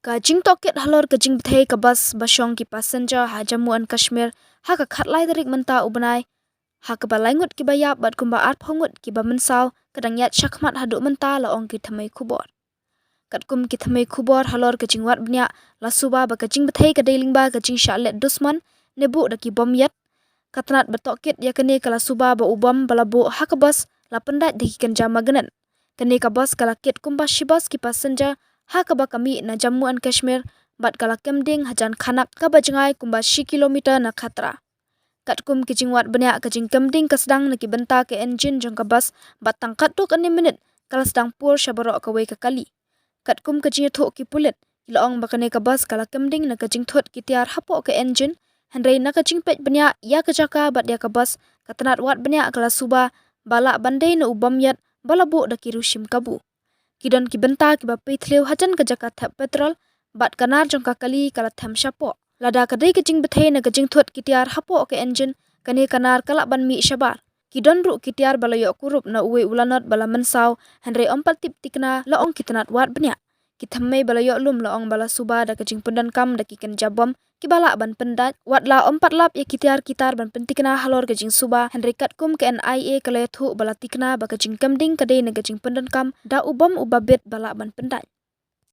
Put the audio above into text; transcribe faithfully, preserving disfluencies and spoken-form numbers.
Ka jingtohkit halor ka jingbthei ka bus ba shong ki passenger ha Jammu and Kashmir ha ka khatlai tarik mynta u bnai, ha kaba laingut kiba ïap bad kumba arphew ngut kiba mynsaw ka dang ïaid shakhmat haduh mynta, la ong ki thymmei khubor. Katkum ki thymmei khubor halor ka jingwad bniah, la suba ba ka jingbthei ka dei lyngba ka jingshah leit dusmon ne buh da ki bom ïat. Ka tnat ba tohkit ïa kane ka la suba ba u bom ba la buh ha ka bus la pyndait da ki kynja magnet. Kane ka bus ka la kit kumba shi bus ki passenger ha kaba ka mih na Jammu and Kashmir bad ka la kem ding hajan Khanak, kaba jngai kumba shi kilometer na Khatrau. Katkum ki jingwad bniah, ka jingkem ding ka sdang na ki bynta ka engine jong ka bus bad tang katto katne minit ka la sdang pur sha baroh kawei ka kali. Katkum ka jingïathuh ki pulit, ki la ong ba kane ka bus ka la kem ding na ka jingthut ki tiar hapoh ka engine, hynrei na ka jingpeit bniah ïa ka jaka bad ïa ka bus, ka tnat wad bniah ka la suba ba lah ban dei na u bom ïat ba la buh da ki riew shim kabu. Ki don ki bynta kiba pei thliew hajan ka jaka thep petrol bad ka nar jong ka kali ka la them shapoh. Lada ka dei ka jingbthei na ka jingthut ki tiar hapoh ka engine, kane ka nar ka lah ban mih shabar. Ki don ruh ki tiar ba la ïoh kurup na uwei u lanot ba la mynsaw, hynrei ym pat tip thikna, la ong ki tnat wad bniah. Ki thymmei ba la ïoh lum la ong ba la suba da ka jingpyndonkam da ki kynja bom kiba lah ban pyndait. Watla ym pat lap ïa ki tiar ki tar ban pynthikna halor ka jingsuba, hynrei katkum ka N I A ka la ïathuh ba la thikna ba ka jingkem ding ka dei na ka jingpyndonkam da u bom uba bit ba lah ban pyndait.